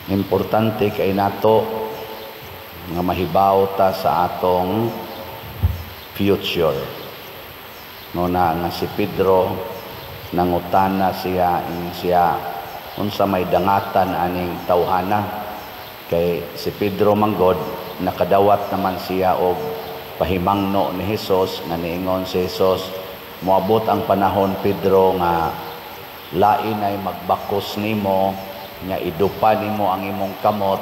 Importante kay nato nga mahibaw ta sa atong future. No na nga si Pedro nangutana siya, ingon siya, "Unsa may dangatan aning tawhana?" Kay si Pedro manggod nakadawat naman siya og pahimangno ni Hesus nga niingon si Hesus, "Moabot ang panahon, Pedro, nga lain ay magbakos nimo nga idupa nimo ang imong kamot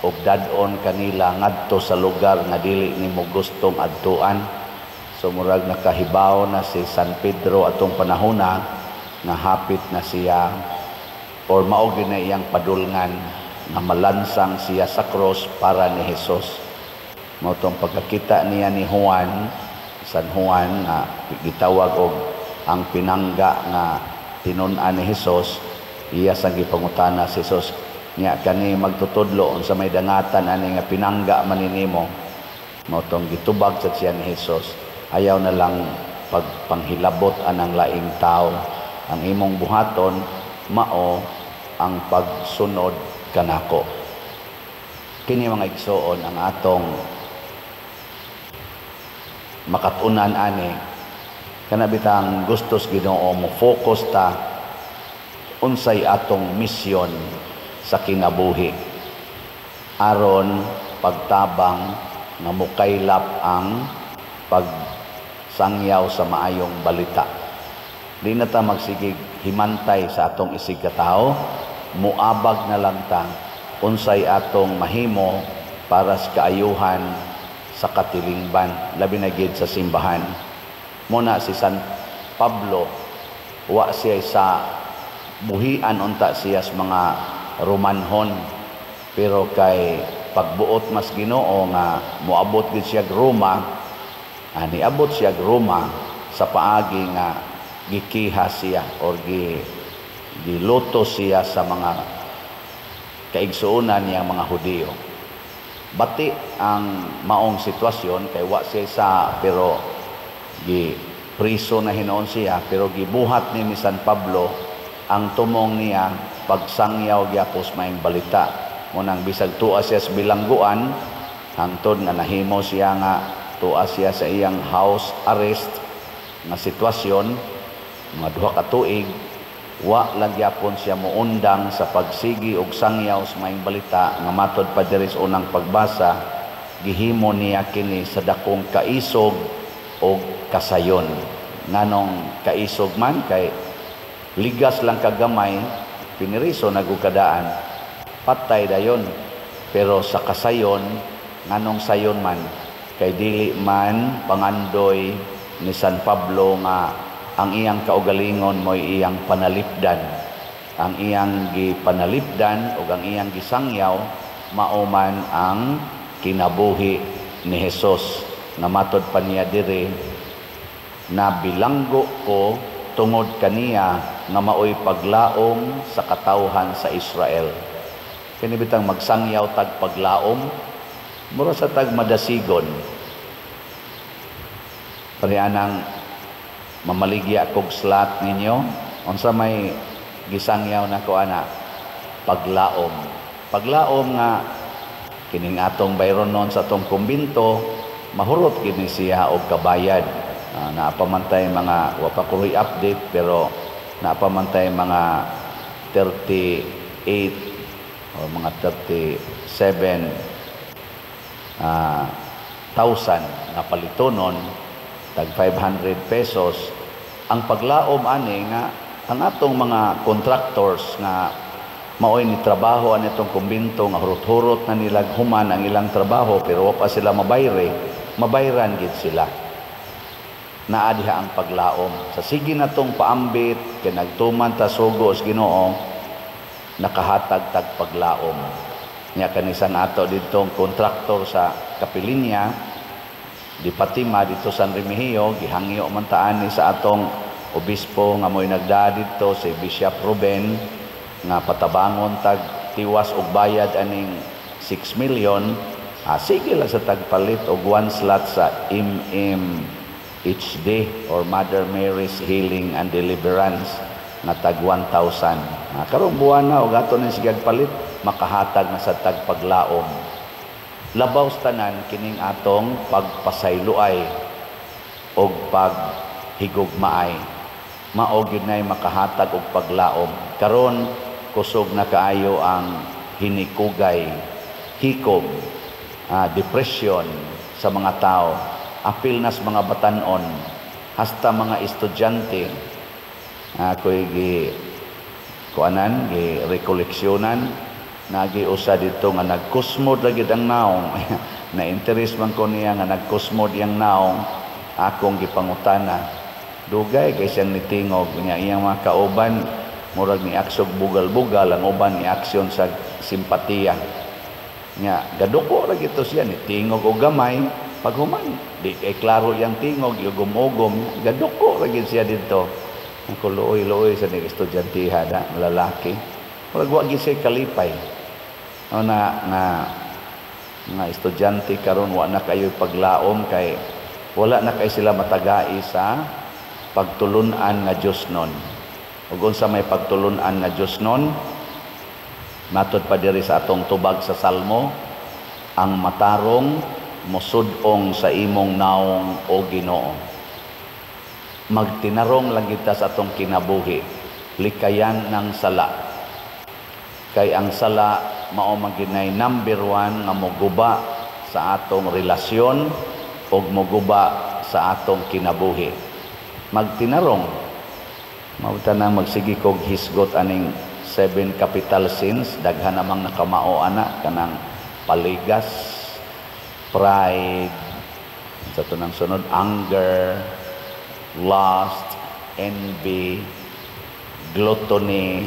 ug dad-on kanila ngadto sa lugar nga dili nimo gustong adtuan." So murag nakahibaw na si San Pedro atong panahona nga hapit na siya or mao gyud na iyang padulngan nga malansang siya sa cross para ni Hesus. Mao tong pagkakita niya ni Juan, San Juan nga gitawag og ang pinangga nga tinun-an ni Hesus, iya sang gipangutana si Hesus niya, "Kani magtutudlo, unsa may dangatan ani nga pinangga man nimo?" Mao tong gitubag sad siya ni Hesus, "Ayaw na lang pagpanghilabot anang laing tao. Ang imong buhaton mao ang pagsunod kanako." Kini, mga igsoon, ang atong makatunan ani kana bitang gustos Ginoo mo focus ta unsay atong misyon sa kinabuhi aron pagtabang nga mukaylap ang pagsangyaw sa maayong balita. Di na ta magsigig himantay sa atong isig katawo, muabag na lang ta unsay atong mahimo para sa kaayuhan sa katilingban, labi na gid sa simbahan. Muna si San Pablo, wa siya sa buhian unta siya sa mga Romanhon, pero kay pagbuot mas Ginoo nga moabot gid siya Roma, ani abot siya Roma sa paagi nga gikiha siya or giluto siya sa mga kaigsuonan niyang mga Hudiyo. Bati ang maong sitwasyon kay wa siya sa, pero gi priso na hinuon siya, pero gibuhat ni San Pablo ang tumong niya pagsangyaw gyapos maayong balita. Munang bisag tua siya sa bilangguan, hangtod nga nahimo siya nga tua siya sa iyang house arrest nga sitwasyon mga 2 ka tuig, wa lang gyapon siya muundang sa pagsigi og sangyaw sa maayong balita nga matod pa diri sa unang pagbasa, gihimo niya kini sa dakong kaisog og kasayon. Nganong kaisog man? Kay ligas lang kagamay, piniriso nagukadaan, patay dayon. Pero sa kasayon, nganong sayon man? Kay dili man pangandoy ni San Pablo nga ang iyang kaugalingon mo'y iyang panalipdan. Ang iyang gipanalipdan o ang iyang gisangyaw mao man ang kinabuhi ni Hesus nga matod pa niya diri na bilanggo ko tungod kaniya nga maoy paglaom sa katawhan sa Israel. Kini bitang magsangyaw tag paglaom, mura sa tag madasigon. Pareha mamaligya kog slot ninyo, unsa may gisangyaw nako ana? Paglaom. Paglaom nga kining atong bayronon sa atong kumbinto mahurot gini siya og kabayad. Naapamantay mga, wa pa ko update, pero naapamantay mga 38 o mga 37 thousand nga palitonon tag 500 pesos. Ang paglaom ani nga ang atong mga contractors nga maoy ni trabaho ani itong kumbinto nga hurot-hurot na nilag human ang ilang trabaho pero wa pa sila mabayre, mabayran gid sila. Naa diha ang paglaom sa sige natong paambit kay nagtuman ta sugo sa Ginoo, nakahatag tag paglaom nya. Kanisan ato ditong kontraktor sa Kapilinya di Fatima dito San Remigio, gihangyo man taan ni sa atong obispo nga mo'y nagdaa didto, si Bishop Ruben, nga patabangon tag tiwas og bayad aning 6 million. Sige lang sa tagpalit og one slot sa MMHD or Mother Mary's Healing and Deliverance nga tag 1,000. Karong buwan na og ato ni sigag palit. makahatag na sa tagpaglaom. Labaw sa tanan, kining atong pagpasayloay og paghigugmaay, mao gyud nay makahatag og paglaom. Karon kusog na kaayo ang hinikugay, hikog, depression sa mga tao, apil nas mga batanon, hasta mga estudyante. Ako'y gi kuanan, gi rekoleksyonan, nagi usa dito nga nagkusmod lagi ang naong. Na interest man ko niya nga nagkusmod yang naong. Akong gipangutana, dugay kay siyang nitingog niya. Iyang mga kauban murag ni aksog bugal-bugal, ang uban ni aksyon sa simpatiya nya. Gaduko ra gito siya, nitingog og gamay. Paghuman, di kay klaro yang tingog, ugom-ugom. Gaduko ra gid siya didto. Ako, luoy-luoy sa ning estudyante da lalaki, murag wa gid siya kalipay. O na nga nga estudyante karon, wa na kayo paglaom kay wala na kay sila matagai sa pagtulun-an nga Dios nun. Ug unsa may pagtulun-an nga Dios nun? Matod pa diri sa atong tubag sa Salmo, ang matarong mosud-ong sa imong naong, o Ginoo. Magtinarong lang kita sa atong kinabuhi, likayan ng sala. Kay ang sala mao man ginay number one nga moguba sa atong relasyon ug moguba sa atong kinabuhi. Magtinarong, mao na magsige kog hisgot aning seven capital sins. Daghan namang nakamao ana, kanang paligas, pride, sa tunang sunod, anger, lust, envy, gluttony,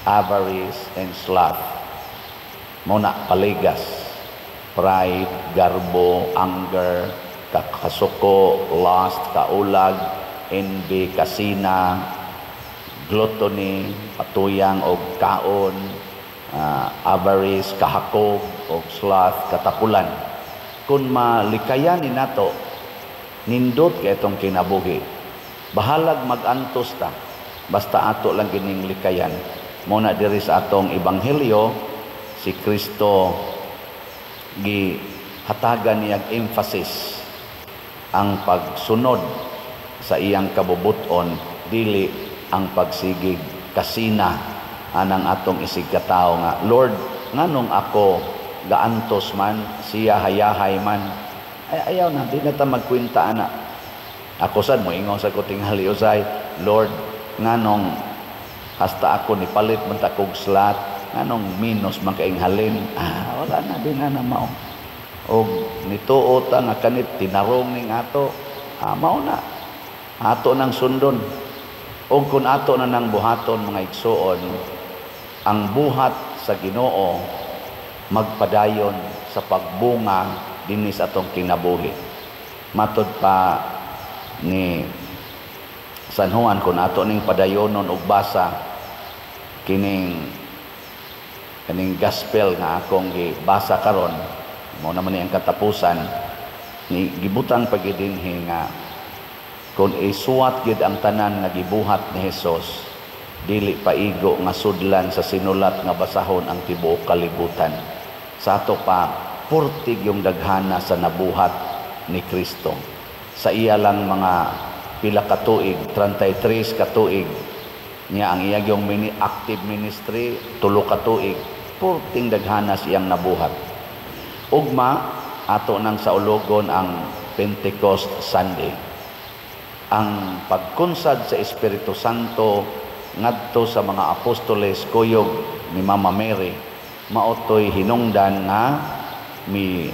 avarice, and sloth. Mao na paligas, pride, garbo, anger, kasuko, lust, kaulag, envy, kasina, gluttony, patuyang og kaon, avarice, kahakog, og sloth, katapulan. Kung malikayan ni nato, nindot kay itong kinabuhi. Bahalag magantos ta, basta ato lang gining likayan. Muna diri sa atong ebanghelyo, si Kristo gi hatagan niyag emphasis ang pagsunod sa iyang kabubuton, dili ang pagsigig kasina anang atong isig katawo nga, "Lord, nganong ako gaantos man, siya hayahay man?" Ay, ayaw na, di na ta magkwenta ana. Ako sad mo ingon sa ko tingali usay, "Lord, nganong hasta ako ni palit man ta kog slot, nganong minus man kaing halin?" Ah, wala na, di na na mao. Og nituo ta nga kanit tinarong ning ato, mao na. Ato nang sundon. Og kung ato na nang buhaton, mga igsuon, ang buhat sa Ginoo magpadayon sa pagbunga dinhi sa atong kinabuhi. Matod pa ni San Juan, kung ato ning padayonon og basa kining kaning gospel nga akong gibasa karon, mao naman ni ang katapusan ni gibutang pagidinhi nga kung isuwat gid ang tanan nga gibuhat ni Hesus, dili paigo nga sudlan sa sinulat nga basahon ang tibuok kalibutan. Sa ato pa, purtig yung daghana sa nabuhat ni Kristo sa iya lang mga pila ka tuig, 33 ka tuig niya. Ang iya yung mini active ministry, 3 ka tuig. Purting daghana siyang nabuhat. Ugma ato nang saulogon ang Pentecost Sunday, ang pagkunsad sa Espiritu Santo ngadto sa mga apostoles kuyog ni Mama Mary. Maotoy hinungdan nga mi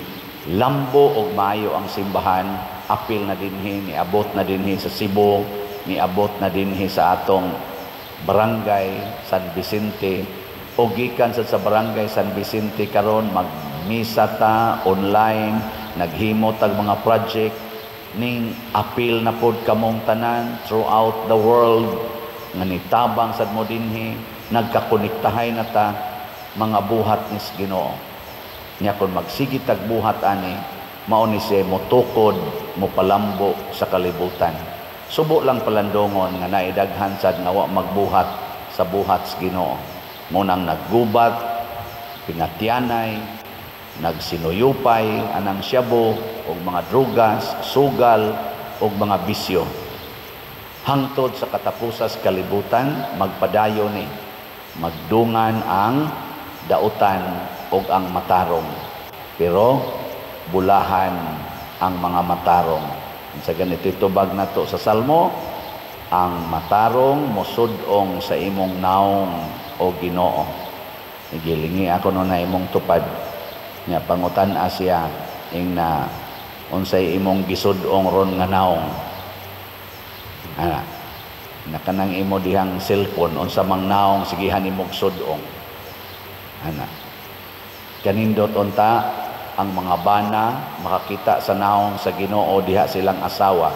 lambo og maayo ang simbahan, apil na dinhi, niabot na dinhi sa Cebu, niabot na dinhi sa atong barangay San Vicente. O gikan sa barangay San Vicente karon, magmisa ta online, naghimo tag mga project ning apil na pod kamong tanan throughout the world nga nitabang sad mo dinhi. Nagkakonektahay na ta, mga buhat ni Ginoo. Nya kon magsige tag buhat ani, mao ni siya motukod, mopalambo sa kalibutan. Subo lang palandongon nga naidaghan sad nga wa magbuhat sa buhat sa Ginoo. Mo nang naggubat. Nagpinatyanay, nagsinuyupay anang syabo og mga drugas, sugal og mga bisyo. Hangtod sa katapusas kalibutan, magpadayon ni magdungan ang dautan og ang matarong. Pero bulahan ang mga matarong. Sa ganito tubag nato sa Salmo, ang matarong mosud-ong sa imong naong, o Ginoo. Gilingi ako no na imong tupad. Nya pangutan-a siya ing na unsay imong gisud-ong ron nga naong. Ana, na kanang imo dihang cellphone, unsa mang naong sigihan imong sud-ong. Ana. Kanindot unta ang mga bana makakita sa naong sa Ginoo diha silang asawa,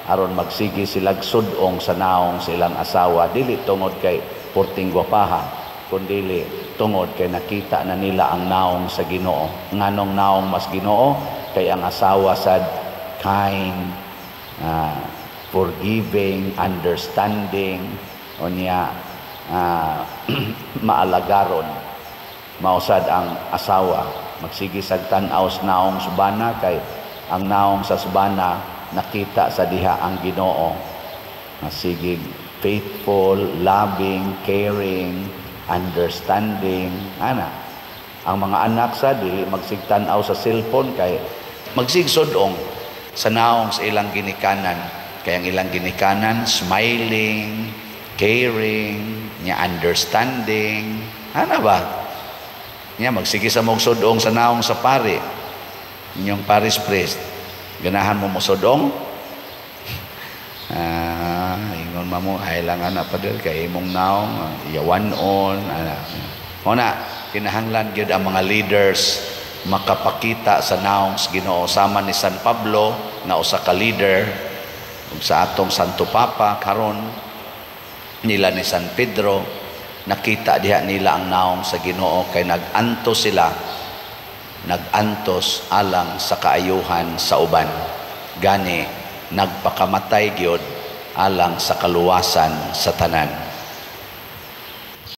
aron magsige silag sud-ong sa naong silang asawa, dili tungod kay porting gwapaha, kundili tungod kay nakita na nila ang naong sa Ginoo. Nganong naong mas Ginoo? Kay ang asawa sad kind, forgiving, understanding, unya maalagaron. Mausad ang asawa magsige sag tan-aw sa naong subana, kay ang naong sa subana nakita sa diha ang Ginoo. Masigig faithful, loving, caring, understanding. Ana, ang mga anak sa dili magsigtan-aw sa cellphone kay magsigsudong sa naong sa ilang ginikanan, kay ang ilang ginikanan smiling, caring, nya understanding. Ana ba? Nya magsige sa mong sudong sa naong sa pare, inyong parish priest. Ganahan mo mosudong? Ingon ma mo, ay lang ana, pader, kay imong naong yawan-on. Ana. Mao na kinahanglan gyud ang mga leaders makapakita sa naong sa Ginoo, sama ni San Pablo nga usa ka leader, ug sa atong Santo Papa karon, nila ni San Pedro. Nakita diha nila ang naong sa Ginoo kay nag-antos sila, nag-antos alang sa kaayuhan sa uban, gani nagpakamatay gyud alang sa kaluwasan sa tanan.